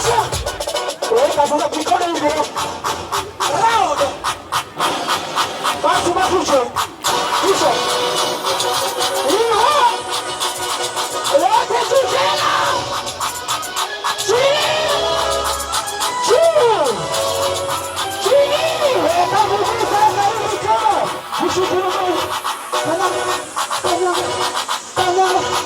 Shusha. Weka sasa mikono hivi. Round. Basi basi. Shusha. Hiyo. Wote juu tena. Chini. Juu. Chini. Weka mguu sasa hivi tena. Mshukuru Mungu. Kanyaga. Kanyaga. Kanyaga.